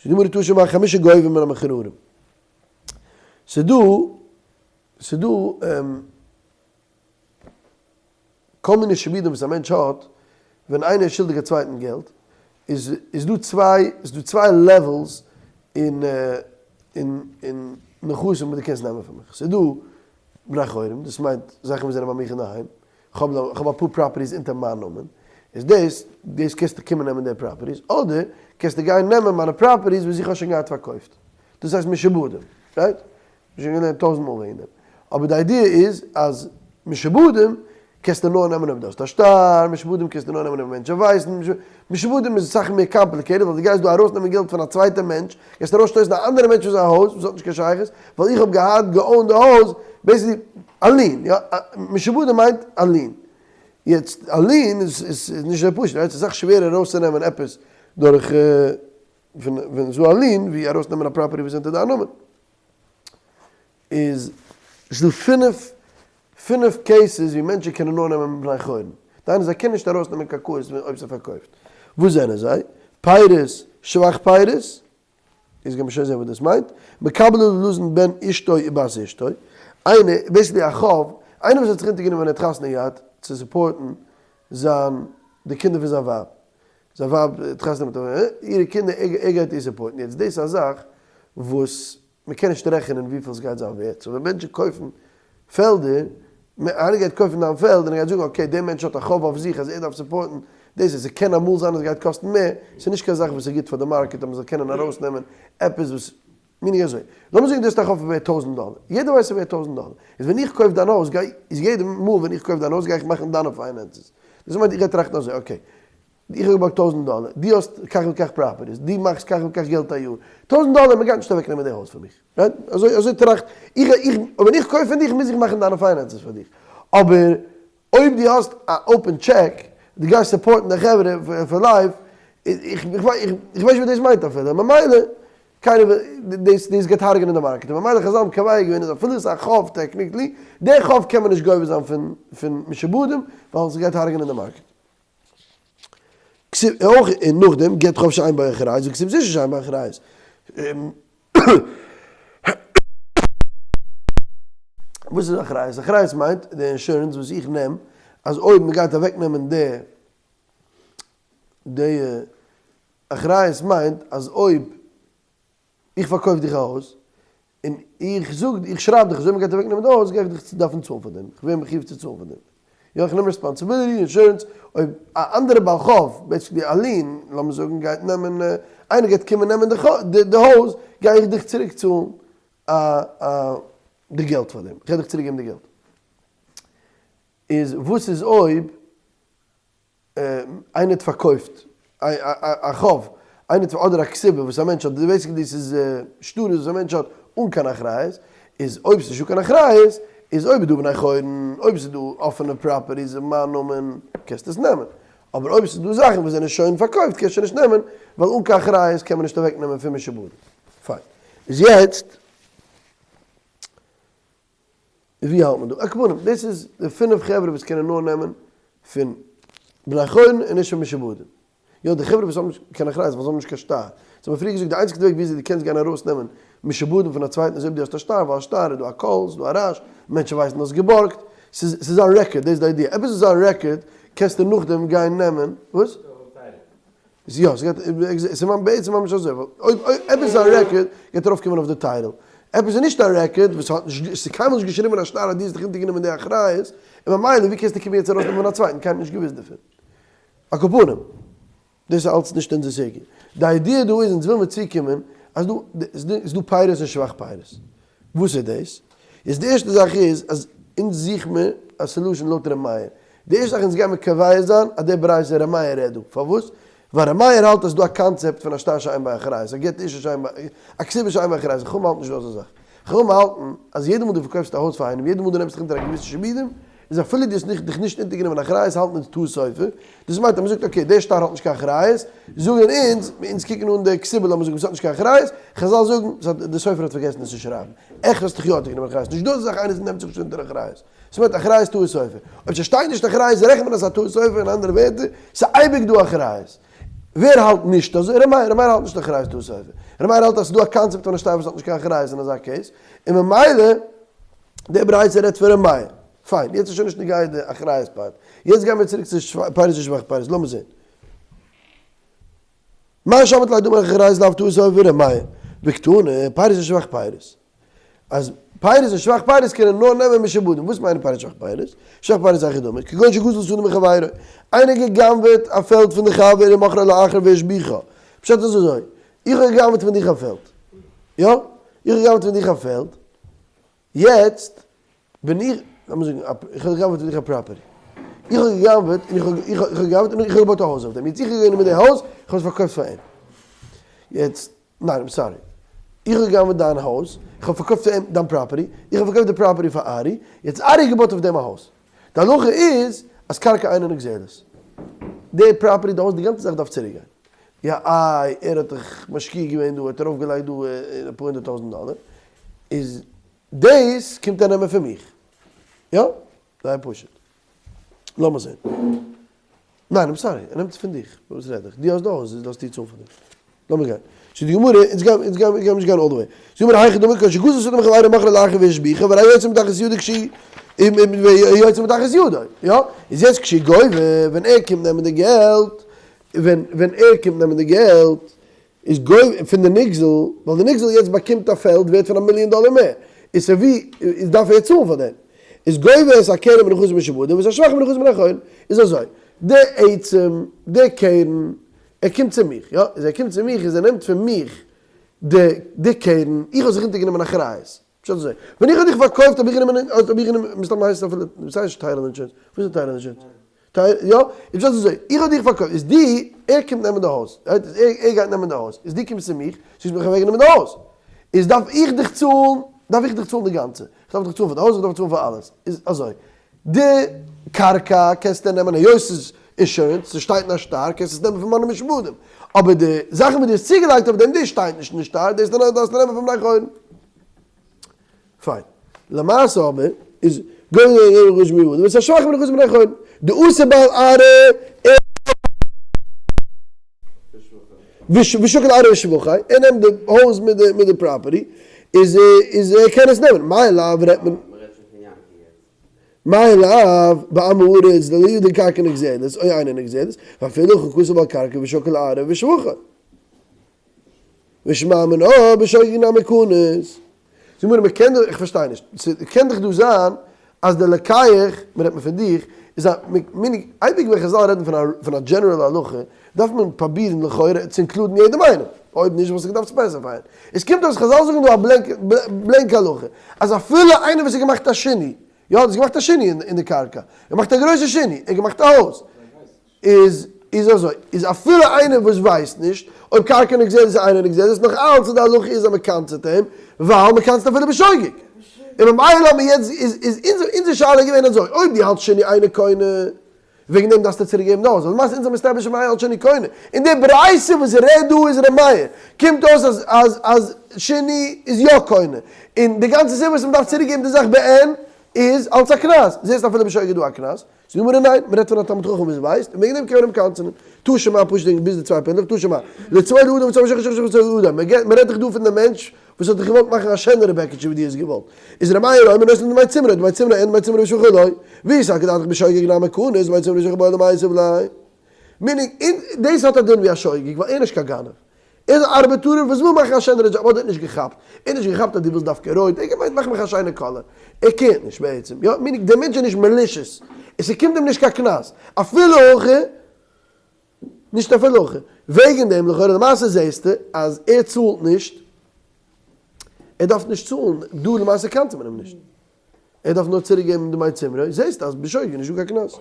ס'איז דא מרא תשע מ חמשה גובים מן המחוררים. ס'איז דא ס'איז דא כל מיני שעבודים וואס א מענטש האט, ווען איינער איז שולדיג א צווייטן געלט, איז איז דא צוויי איז דא צוויי levels אין אין אין נכסים וואס דו קענסט נעמען פון מיך. ס'איז דא בני חורין, דאס מיינט זאכן וואס זענען ביי מיך אינדערהיים, כ'האב כ'האב אפאר properties אונטער מיין נאמען, איז דאס, דאס קענסטו קומען נעמען די properties, אדער קענסטו גיין נעמען מיינע properties וואס איך האב שוין געהאט פארקויפט. דאס הייסט משועבדים, right? מ'האט שוין געלערנט טויזנט מאל וועגן דעם. אבער די idea איז אז משועבדים קענסטו נאר נעמען אויב דו האסט א שטר, משועבדים קענסטו נאר נעמען אויב מענטשן ווייסן, משועבדים איז אסאך מער complicated ווייל דו גייסט דא ארויסנעמען געלט פון א צווייטע מענטש, גייסט ארויסשטויסן א אנדערע מענטש פון זיין הויז וואס האט נישט קיין שייכות, ווייל איך האב געהאט גע-own ט די הויז, basically א lien, יא, משועבדים מיינט א lien. יעצט א lien איז נישט אזוי פשוט, right? ס'איז אסאך שווערער ארויסצונעמען עפעס דורך ווען ס'איז דא א lien ווי ארויסנעמען א property וואס איז אונטער דיין נאמען. איז ס'דא פינף פינף cases ווי מענטשן קענען נאר נעמען בני חורין. דהיינו זיי קענען נישט ארויסנעמען קרקעות אויב ס'פארקויפט. וואס זענען זיי? פירות, שבח פירות, איז גייט מען שוין זען וואס דאס מיינט, מקבל ללזון בן אשתו ובת אשתו, איינער, basically א חוב, איינער וואס האט זיך אונטערגענומען ווען ער האט חתונה געהאט צו support ן זיין, די קינדער פון זיין ווייב, זיין ווייב האט חתונה מיט א, אירע קינדער, ער גייט איר support ן, יעצט דאס איז א זאך וואס מען קען נישט רעכענען וויפיל עס גייט זיין ווערט, so ווען מענטשן קויפן פעלדער, איינער גייט קויפן דיין פעלד און ער גייט זאגן okay דער מענטש האט א חוב אויף זיך אז ער דארף support ן דאס, עס קען אמאל זיין עס גייט קאסטן מער, ס'איז נישט קיין זאך וואס איז גוט פאר די market אז מען זאל קענען ארויסנעמען עפעס וואס, meaning אזוי, לאמיר זאגן דו האסט א חוב פון ווערט טויזנט דאלער, יעדער ווייסט ס'איז ווערט טויזנט דאלער, איז ווען איך קויף דיין הויז גיי, איז יעדע מאל ווען איך קויף דיין הויז גיי איך מאכן דיינע finances, דאס מיינט איך גיי טראכטן אזוי okay, איך האב געבארגט טויזנט דאלער, דו האסט כך וכך properties, דו מאכסט כך וכך געלט א יאר, טויזנט דאלער, מען גייט נישט אוועק נעמען די הויז פון מיך, right? אזוי אזוי טראכט איך, איך, ווען איך קויף פון דיך מוז איך מאכן דיינע finances פאר דיך, אבער אויב דו האסט א open check, דו גייסט support ן די חברה פאר life, איך איך ווייס נישט וואס דאס מיינט אפילו, ממילא קיינער וויל, דאס דאס גייט הרג'נען די market, און ממילא חזל האבן קובע געווען אז אפילו עס איז א חוב technically, די חוב קען מען נישט גובה זיין פון פון משועבדים, ווייל עס גייט הרג'נען די market. אויך און נאכדעם גט חוב שאין בו אחריות וכתובת אשה שאין בה אחריות. וואס איז אחריות? אחריות מיינט די insurance וואס איך נעם אז אויב מען גייט אוועק נעמען די די אחריות מיינט אז אויב איך פארקויף דיך א הויז, און איך זאג, איך שרייב דיך אז אויב מ'גייט אוועקנעמען די הויז גיי איך דיך דארפן צאלן פאר דעם, איך ווער מחיוב צו צאלן פאר דעם. יא, איך נעם responsibility, insurance, אויב א אנדערע בעל חוב, basically א lien, לאמיר זאגן גייט נעמען, איינער גייט קומען נעמען די הויז, גיי איך דיך צוריק צאלן די געלט פאר דעם, איך גיי דיך צוריק געבן די געלט. איז וואס איז אויב איינער האט פארקויפט א חוב, איינער האט אדער א כתובה וואס א מענטש האט, basically ס'איז שטרות וואס א מענטש האט אן קיין אחריות, איז אויב ס'איז נישטא קיין אחריות, איז אויב איז דא בני חורין, אויב ס'איז דא אפענע properties אין מיין נאמען, קענסטו עס נעמען, אבער אויב ס'איז דא זאכן וואס זענען שוין פארקויפט קענסטו נישט נעמען, ווייל אן קיין אחריות קען מען נישט אוועקנעמען פון משועבדים. פיין. איז יעצט. ווי האלט מען דא? על כל פנים, דאס איז די פינף חברה וואס קענען נאר נעמען פון בני חורין און נישט פון משועבדים. יא, די חברה וואס האבן נישט קיין אחריות ווייל זיי האבן נישט קיין שטר. זיי האבן פריער געזאגט די איינציגסטע וועג וויאזוי דו קענסט גיין ארויס נעמען משועבדים פון א צווייטן איז אויב דו האסט א שטר, ווייל א שטר איז דא א קול, ס'איז דא א רעש, מענטשן ווייסן דו האסט געבארגט, ס'איז ס'איז א record, דאס איז די idea. עפעס איז א record קענסטו נאכדעם גיין נעמען, וואס? יא, ס'גייט, ס'איז בעצם ממש אזוי, ווייל אויב עפעס איז א record גייט ארויפקומען אויף די title, עפעס איז נישט א record וואס האט נישט, ס'איז קיינמאל נישט געשריבען א שטר אז דו האסט דיך אונטערגענומען די אחריות, און ממילא ווי קענסטו קומען יעצט ארויסנעמען פון א צווייטן, קיינער האט נישט געוואוסט דערפון. על כל פנים, דאס איז אלץ נישט אונזער סוגיא. די idea דא איז, אונז וויל מיר צוקומען אז דא, ס'איז דא פירות און שבח פירות. וואס איז דאס? איז די ערשטע זאך איז אז אונז זוך מיר א solution לויט ר' מאיר. די ערשטע זאך אונז גיימיר קובע זיין אז די ברייתא ר' מאיר רעדט דא. פארוואס? ווייל ר' מאיר האלט אז ס'דא א קאנצעפט פון א שטר שאין בו אחריות, א גט אשה שאין בה, א כתובה שאין בה אחריות, חכמים האלטן נישט דא אזא זאך. חכמים האלטן אז יעדע מאל דו פארקויפסט א הויז פאר איינעם, יעדע מאל דו נעמסט דיך אונטער א געוויסע שעבודים, איז אפילו דו האסט דיך נישט אונטערגענומען אחריות האלטן אונז טעות סופר, דאס מיינט אז מ'זאגט okay דער שטר האט נישט קיין אחריות, זאגן אונז, אונז קוקן אן די כתובה לאמיר זאגן וואס האט נישט קיין אחריות, חזל זאגן, ס'האט דער סופר האט פארגעסן עס צו שרייבן, עכט האסט דיך יא אונטערגענומען אחריות, נישט דא אזא זאך איינער נעמט זיך נישט אונטער אחריות, ס'מיינט אחריות טעות סופר, אויב ס'שטייט נישט אחריות רעכנט מען עס א טעות סופר, אין אנדערע ווערטער, ס'איז אייביג דא אחריות. ווער האלט נישט אזוי? ר' מאיר, ר' מאיר האלט נישט אחריות טעות סופר, ר' מאיר האלט אז ס'איז דא א קאנצעפט פון א שטר וואס האט נישט קיין אחריות אין אזא case, און ממילא די ברייתא רעדט פון ר' מאיר. פיין, יעצט איז שוין נישט נוגע די אחריות part. יעצט גיימיר צוריק צו פירות און שבח פירות, לאמיר זען. מאי שמעת ליה דאמר אחריות לאו טעות סופר ר' מאיר. וקתני, פירות און שבח פירות. אז פירות און שבח פירות קענען נאר נעמען משועבדים, וואס מיינט פירות שבח פירות? שבח פירות היכי דמי, כגון שגזל שדה מחבירו, איינער גע'גנב'עט א פעלד פון די חבר ומכרה לאחר והשביחה, פשט איז אזוי, איך האב גע'גנב'עט פון דיך א פעלד, יא? איך האב גע'גנב'עט פון דיך א פעלד, יעצט בין איך, לאמיר זאגן, איך האב גע'גנב'עט פון דיך א property, איך האב גע'גנב'עט און איך האב גע'גנב'עט און איך האב געבויט א הויז אויף דעם, יעצט איך האב גענומען די הויז, איך האב עס פארקויפט פאר אים, יעצט ניין I'm sorry. איך האב געגנב'עט דיין הויז, איך האב פארקויפט צו אים דיין property, איך האב פארקויפט די property פאר ארי, יעצט ארי האט געבויט אויף דעם א הויז. די הלכה איז אז קרקע אינה נגזלת. די property, די הויז, די גאנצע זאך דארף צוריק גיין. יא איי, ער האט דאך משקיע געווען דא, ער האט ארויף געלייגט דא אפאר הונדערט טויזענט דאלער, איז דאס קומט ער נעמען פון מיך. יא? זייער פשוט. לאמיר זען. ניין I'm sorry, ער נעמט עס פון דיך, וואס רעד איך, דו האסט די הויז, איז דארפסטו צאלן פאר דעם. לאמיר גיין. צו די גמרא, אונז גייען אונז גייען גייען נישט גיין all the way. זאגט די גמרא היכי דמי כגון שגזל שדה מחבירו ומכרה לאחר והשביחה והרי יוצא מתחת ידו כשהוא יוצא מתחת ידו, יא? איז יעצט כשהוא גובה, ווען ער קומט נעמען די געלט, ווען ווען ער קומט נעמען די געלט, איז גובה פון די נגזל, ווייל די נגזל יעצט באקומט א פעלד ווערט פון א מיליאן דאלער מער, איז סיי ווי איז דארף ער צאלן פאר דעם, איז גובה את הקרן מנכסים משועבדים ואת השבח מנכסים בני חורין, איז אזוי, די עצם, די קרן, ער קומט צו מיך, יא, איז ער קומט צו מיך איז ער נעמט פון מיך די די קרן, איך האב זיך אונטערגענומען אחריות, פשט אזוי, ווען איך האב דיך פארקויפט האב איך גענומען האב איך גענומען, מסתמא הייסט עס אפילו, ס'הייסט נישט title insurance, וואס איז title insurance? יא, איז פשט אזוי, איך האב דיך פארקויפט, איז דו, ער קומט נעמען די הויז, right, איז ער, ער גייט נעמען די הויז, איז דו קומסט צו מיך, זאגסט מיר איך האב אוועקגענומען די הויז, איז דארף איך דיך צאלן, דארף איך דיך צאלן די גאנצע, איך דארף דיך צאלן פאר די הויז, איך דארף צאלן פאר אלעס, איז אזוי, די קרקע קענסטו נעמען היות ס'איז אינשורענס, ס'שטייט אין א שטר, קענסטו עס נעמען פון מיינע משועבדים, אבער די זאכן וואס דו האסט צוגעלייגט אויף דעם, דאס שטייט נישט אין די שטר, דאס דארפסטו נעמען פון בני חורין. פיין. למעשה אבער איז גורם ראש מיעוט וואס א שוואכע בן חוץ בני חורין. דאסר בעל ארע ושוקל ארע ושבחי, ער נעמט די הויז מיט די מיט די property, איז איז ער קען עס נעמען, מאי לאו רעדט מען. מאי לאו בעם הארץ דלא ידע קרקע נגזלת או אינה נגזלת, ואפילו הכי קאתי בעל קרקע ושקיל ארעא ושבחיה. ושמע מינה בשוגג נמי קניס. זאג מיר, מ'קען דאך, איך פארשטיי נישט, ס'קען דאך דא זיין אז דער לוקח, מ'רעדט מיר פון דיך, איז א מנהג, אייביג ווען חזל רעדן פון א פון א general הלכה, דארף מען פראבירן לכאורה צו include ן יעדעם איינעם, אויב נישט וואלסטו געדארפט specify ען. עס קומט אויס חזל זאגן דא א blank הלכה, אז אפילו איינער וואס האט געמאכט א שינוי, יא, האט געמאכט א שינוי אין די קרקע, געמאכט א גרויסע שינוי, ער האט געמאכט א הויז, איז איז אזוי, איז אפילו איינער וואס ווייסט נישט אויב קרקע נגזלת איז אינה נגזלת, נאך אלץ איז די הלכה איז אז מען קנס'עט אים, ווייל מען קנס'ט אפילו בשוגג. און ממילא האבן מיר יעצט, איז איז אונזער אונזער שאלה איז געווען אזוי, אויב דו האלטסט שינוי אינו קונה, וועגן דעם דארפסטו צוריק געבן די הויז, למעשה אונז האבן established ר' מאיר האלט שינוי קונה, און די ברייתא וואס רעדט דא איז ר' מאיר, קומט אויס אז אז אז שינוי איז יא קונה, און די גאנצע סיבה וואס מען דארף צוריק געבן די זאך בעין איז אלץ א קנס, זעסט אפילו בשוגג איז דא א קנס, זאגט די גמרא ניין, מען רעדט פון א תלמיד חכם וואס ווייסט, און וועגן דעם קען מען אים קנס'ענען. תא שמע פשוט דינג ביז די צוויי פינטלעך, תא שמע, לצמוח לאדם וצמח שכח שכח וצמח לאדם, מען רעדט דאך דא פון די מענטש וואס האט דאך געוואלט מאכן א שענערע בעקיטשע ווי דו האסט געוואלט, איז ר' מאיר אומר נותן דמי צמרו, דמי צמרו אין דמי צמרו ושבחו לא, ואי סלקא דעתך בשוגג נמי קניס, דמי צמרו ושבחו בעי למיתב ליה. meaning, דאס האט א דין ווי א שוגג, ווייל ער איז נישט קיין גנב. ער איז א ארבעטארער וואס וויל מאכן א שענערע דזשאב, אדער האט נישט געכאפט, ער האט נישט געכאפט אז דו ווילסט דווקא רויט, ער האט געמיינט מאך מיך א שיינע color, ער care ט נישט בעצם, יא, meaning דער מענטש איז נישט malicious, און ס'קומט אים נישט קיין קנס, אפילו הכי, נישט אפילו הכי, וועגן דעם לכאורה למעשה זעסטו אז ער צאלט נישט, ער דארף נישט צאלן, דא למעשה קנס'ט מען אים נישט, ער דארף נאר צוריק געבן דמי צמרו, זעסטו אז בשוגג איז נישטא קיין קנס.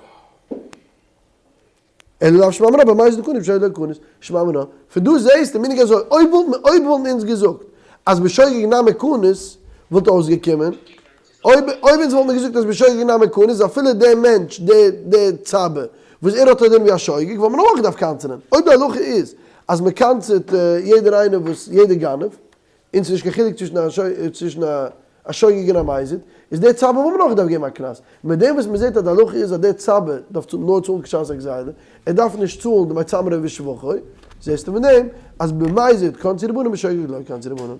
אלא לאו שמע מינה במזיד קניס בשוגג לא קניס, שמע מינה, פון דא זעהסטו מנהג אזוי, אויב וואלט מען אויב וואלטן אונז געזאגט אז בשוגג נמי קניס וואלט אויסגעקומען, אויב אויב אונז וואלט מען געזאגט אז בשוגג נמי קניס אפילו דער מענטש דער דער צבע וואס ער האט א דין ווי א שוגג וואלט מען אויך געדארפט קנס'ענען, אויב די הלכה איז אז מען קנס'עט יעדער איינער וואס יעדער גנב, און ס'איז נישט קיין חילוק צווישן א צווישן א שוגג און א מזיד, איז דער צבע וואלט מען אויך געדארפט געבן א קנס. מיט דעם וואס מ'זעט אז די הלכה איז אז דער צבע דארף נאר צאלן כשעת הגזילה, ער דארף נישט צאלן דמי צמרו ושבחו, זעסטו פון דעם אז במזיד קנסו רבנן בשוגג לא קנסו רבנן.